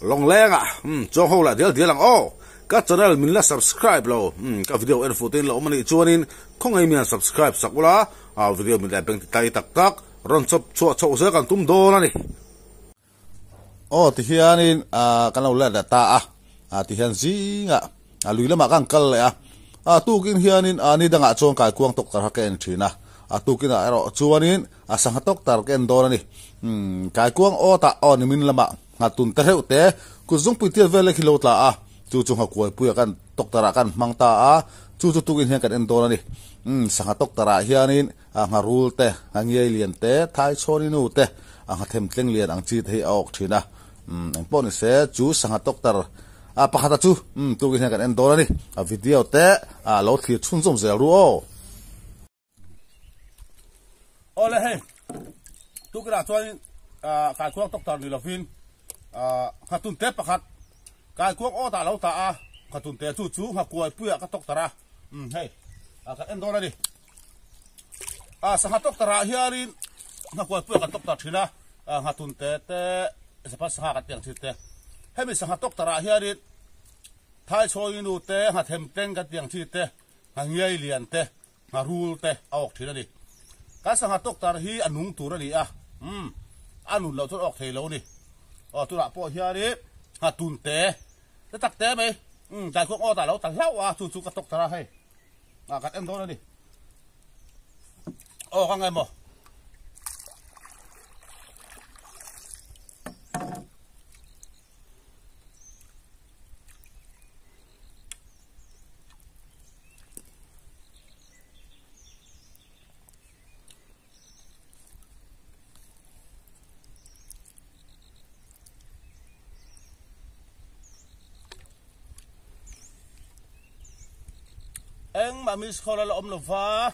Lawngleng ah umm chuang ho lah dial dial ang aw. Ka channel min la subscribe lo umm ka video en fuh te in la awm anih chuanin khawngaih mian subscribe sak ula a video min leh beng ti tai tak tak rawn chawp chhuah chhoh zel kan tum dawn a ni. Aw tihianin ah kan lo let leh ta a ah tihian zingah ah lui lamah kan kal leh a ah tukin hianin ah ni dangah chuan kaikuang tawk tar kha ka en thin a ah tukinah erawh chuanin a sangha tawk tar ka en dawn a ni umm kaikuang awtah aw nimin lamah nghatun te hreuh te kut zungpui tiat vel lek hi lo tla a chu chu nghakuaipuia kan tawk tarah kan hmang ta a chu chu tukin hian kan en dawn a ni umm sangha tawk tarah hianin A ngharul te, nghangiai lian te, thaichhawni nu te, a nghathem tleng lian ang chi te hi a awk thin a. Umm, engpawh ni se, chu sangha doctor a pakhata chu umm tukin hian kan en dawn a ni. A video te a lo thlir chhunzawm zel ru aw. Awle hei, tukinah chuanin kaikhuang doctor ni lovin nghatun te pakhat kaikhuang aw dah lo ta a, nghatun te chu chu nghakuaipuiah ka doctor a, umm hei kan en dawn a ni. A sangha tawk tarah hianin nghakuai pui kan tawk tar thin a, nghatun te te Japan sangha kan tih ang thin te. Hemi sangha tawk tarah hianin Thaichhawi nu te, nghathem teng kan tih ang chi te, nghangiai lian te, ngharul te a awk thin a ni. Kan sangha tawk tar hi a nung tur a ni a, umm a nun loh chuan a awk thei lo a ni. Aw tunah pawh hianin nghatun te te tak te mai, umm daikhuang aw dah lo ta hlauh a, chu chu ka tawk tar a hei. Ah kan en dawn a ni. Aw ka ngai maw. Engmah miss call a la awm lo va.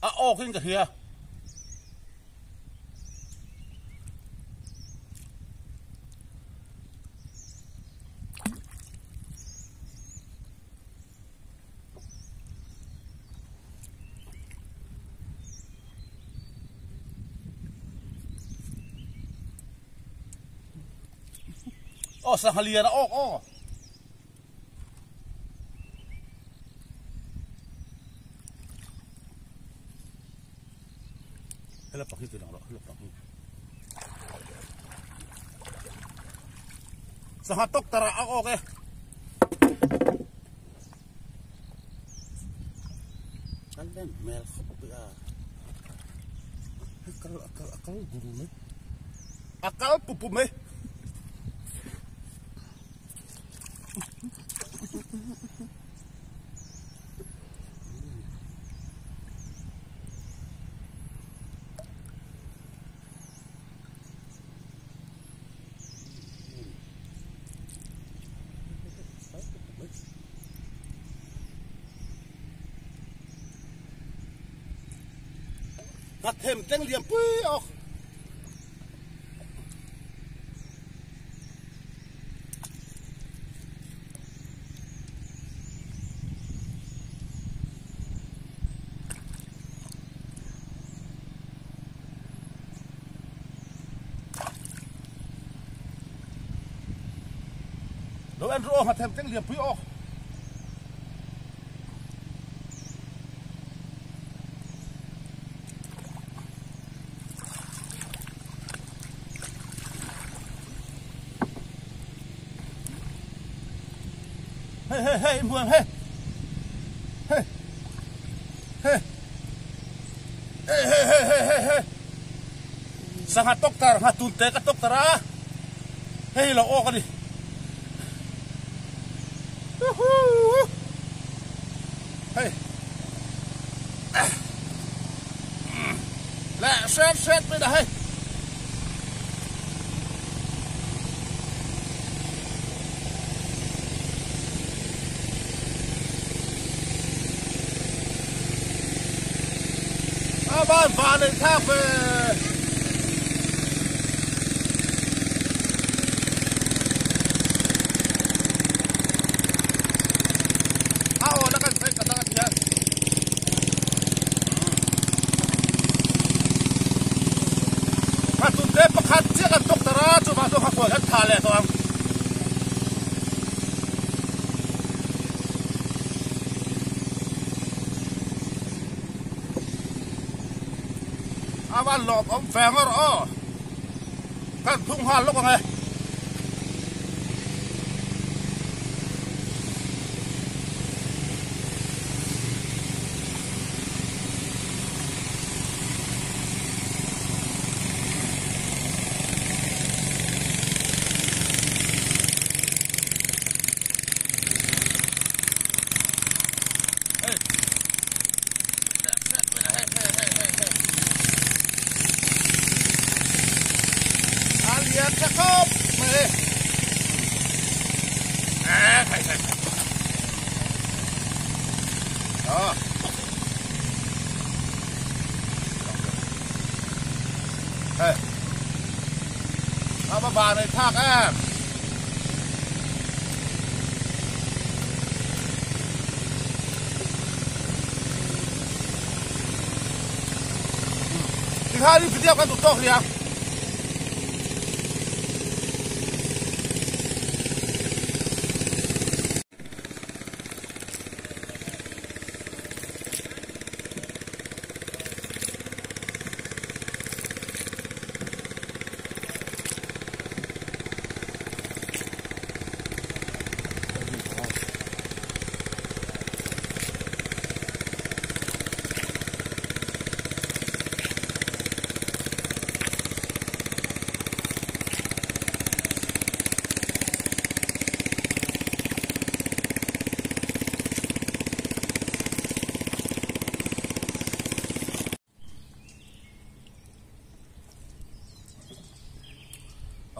A awk in ka hria. Aw sangha lian a awk aw. Hela pakhi ti lang rawh hela pakhi. Sangha tok tara a awk e. An len hmel khawp pui a. Akal akal akal guru mai. Akal pupu mai. Nghat them tleng liam pui awk. Lo en ru aw nghathem tleng liam pui aw. Hei hei hei muang hei. Hei. Hei. Hei hei hei hei hei hei. Sangha tawk tar nghatun te ka tawk tar a. Hei lo awk a ni. Hei. Leh hret hret mai dah hei. A van van ei thlak ve. A aw na kan sawi ka dang a ti hian. kan tawk tar a, chuvang chuan nghakuai kan thah leh tawh ang. A van lawm awm ve ngawr aw. Kan thung nghal lawk ang e. A va van ei thlak em. Tikhan in video kan duh tawk nia.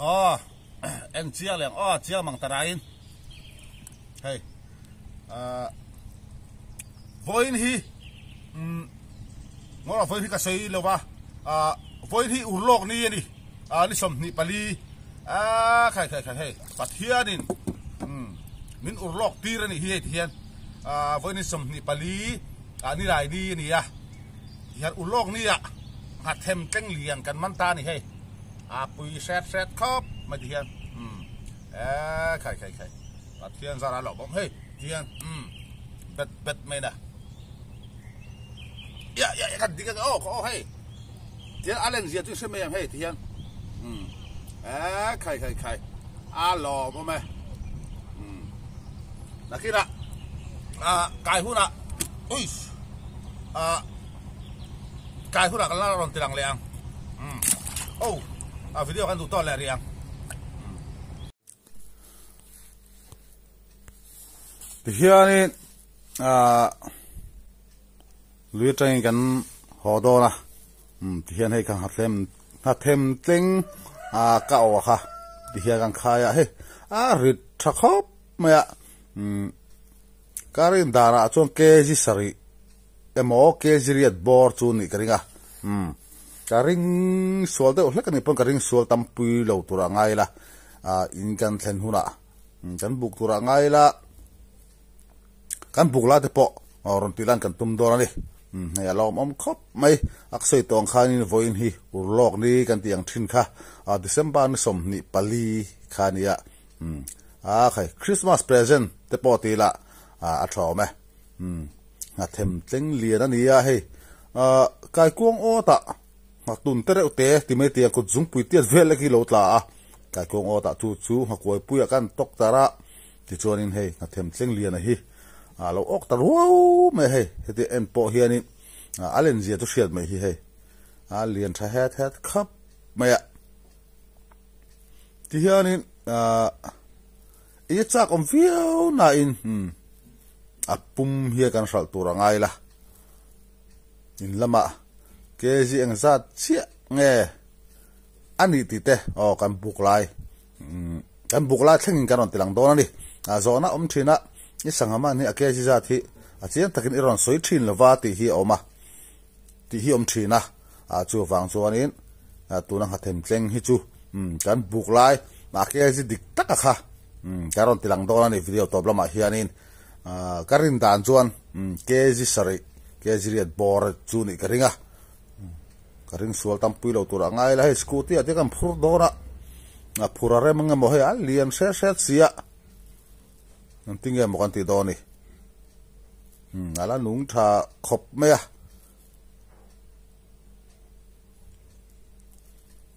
Aw eng chiang leh ang aw chiang mang ta raiin hei ah vawiin hi umm ngawrah vawiin hi ka sawi lo va ah vawiin hi urlawk ni a ni ah ni 24 ah khai khai khai hei Pathianin umm min urlawk tir a nih hi hei ti hian ah vawiin ni 24 ah ni lai ni a ni a. Hian ulawk nia nghathem tleng lian kan man ta a ni hei a pui hret hret khawp mai ti hian umm eee khai khai khai Pathian zar a lo bawm hei ti hian umm bet bet mai na ya ya ya kan ding a aw ka aw hei ti hian a len zia chu i hre mai ang hei ti hian umm eee khai khai khai a lawm awm e umm nakinah ah kai hunah uish. Ah tlai hunah kan la rawn ti lang leh ang umm oh a video kan duh tawh leh rih ang umm. Tihianin ah lui atangin kan haw dawn a umm tihian hei ka nghathlem nghathem tleng ah ka aw kha tihian kan khai a hei a rit tha khawp mai a umm. Ka rin danah chuan kg sarih emaw kg riat bawr chu nih ka ring a, umm ka ring sual deuh hlek a nih pawn ka ring sual tam pui lo tur a ngai ila, ah in kan thlen hunah kan buk tur a ngai ila, kan buk lai te pawh rawn tih lan kan tum dawn a ni, umm hei a lawmawm khawp mai, a ka sawi tawh ang khanin vawiin hi urlawk ni kan tih ang thin kha, ah December ni 24 kha a nia. Umm a khai Christmas present te pawh tih lah a tha awm e. Umm nghathem tleng lian a ni a hei ah kaikuang awt ah nghatun te reuh te ti mai tiang kut zungpui tiat vel lek hi lo tla a kaikuang awt ah chu chu nghakuai pui ah khan tawk tar a tichuanin hei nghathem tleng lian a hi a lo awk ta ruau mai a hei heti en pawh hianin a len zia chu hriat mai hi hei a lian tha het het khap mai a. Tihianin ahh i chak awm viau nain umm a pum hian kan hralh tur a ngai la in lamah kg engzat chiah nge a nih tih te aw kan buk lai umm kan buk lai thlengin kan rawn ti lang dawn a ni a zawhna awm thin a i sangha man hi a kg zat hi a chiang takin i rawn sawi thin lova tih hi a awm a. tih hi awm thin a, ah chuvang chuanin tuna nghathem tleng hi chu kan buk lai a kg dik tak a kha kan rawn ti lang dawn a ni video tawp lamah hianin ka rin dan chuan kg sarih kg riat bawr chu nih ka ring a. Ka ring sual tam pui lo tur a ngai la hei scooty ah te kan phur dawn a a phur a rem ang emaw hei a lian hret hret si a engtin nge maw kan tih dawn ni umm a la nung tha khawp mai a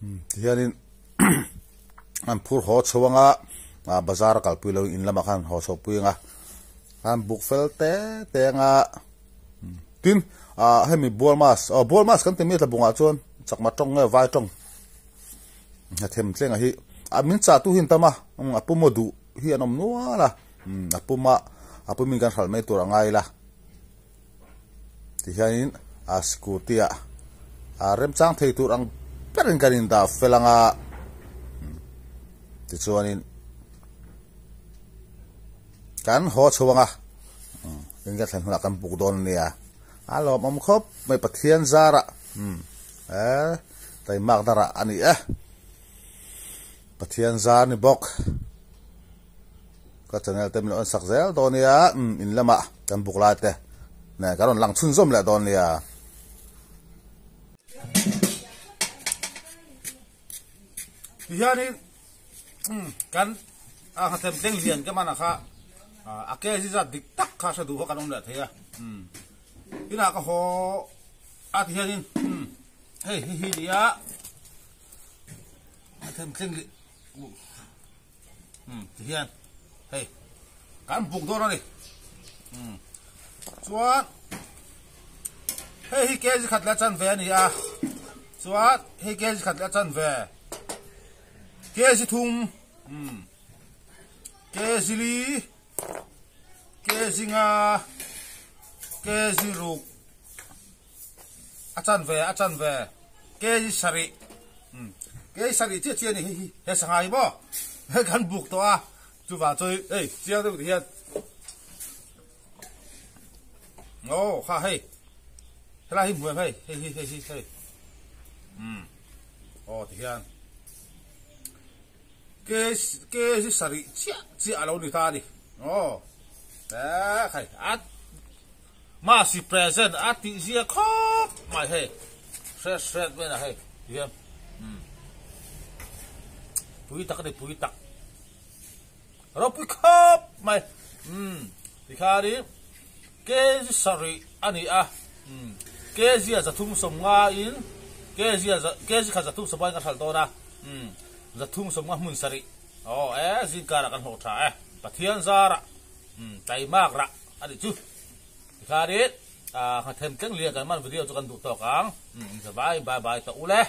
umm tihianin an phur haw chho ang a ah bazar a kalpui lo in lamah khan haw chho pui ang a an buk fel te te ang a. Tin, ah hemi bual mas, aw bual mas kan ti mi tlabungah chuan chakma tawng nge vai tawng hnathim tlenga hi a min chah tu hi an tam a, a puma duh hi an awm nual a, a puma a pumin kan hralh mai tur a ngai ila tihianin a scooty ah a remchang thei tur ang berin kan indah fel ang a, tichuanin. Kan haw chho ang a, in ka thlen hunah kan buk dawn a nia. A lawmawm khawp mai Pathian zarah e taimak darah a ni e. Pathian zar ni bawk. Ka channel te min lo en sak zel dawn nia, in lamah kan buk lai te nen kan rawn lang chhunzawm leh dawn nia. Tihianin kan a nghathlen tleng lian te mana kha a kg zat dik tak kha hre duh kha kan awm leh thei a inah ka haw a ti hianin hei hei hi nia nghathlen tleng li ti hian hei kan buk dawn a ni chuan hei hi kg khat leh a chanve a ni a chuan hei kg khat leh a chanve. Kg thum kg li kg nga kg ruk a chanve a chanve kg sarih kg sarih chiah chiah a ni hei hi he sangha hi maw hei kan buk tawh a chuvang chuan hei chiang deuh ti hian aw kha hei helai hi hmu em hei hei hi hei hi hei umm. Aw ti hian kg sarih chiah chiah a lo ni ta a ni. Aw eh khai a masi present a tih zia khawp mai hei hret hret mai na hei ti hian umm pui tak a ni pui tak ropui khawp mai umm tikhanin Kg sarih a ni a, kg a zathum sawmnga in kg a kg khat zathum sawmnga in ka hralh dawn a, zathum sawmnga hmun sarih aw e zingkarah kan hlawh tha e, Pathian zarah taimak rah a nih chu. Tikhanin nghathem tleng lian kan man video chu kan duh tawk ang, inzavai bye bye ta ule.